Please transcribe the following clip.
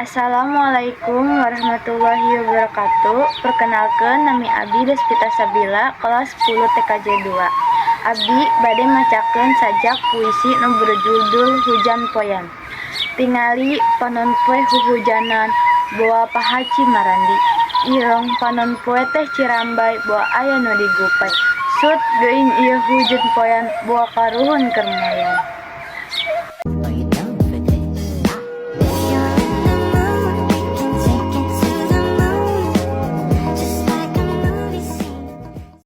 Assalamualaikum warahmatullahi wabarakatuh. Perkenalkan, nami Abdi Despita Sabila, kelas 10 TKJ 2. Abdi bade macakeun sajak puisi nu berjudul Hujan Poean. Tingali panon poe huhujanan, boa pahaci marandi. Irong panon poe teh cirambay, boa aya nu digupay. Sut geuing ieu hujan poean, boa karuhun keur moyan.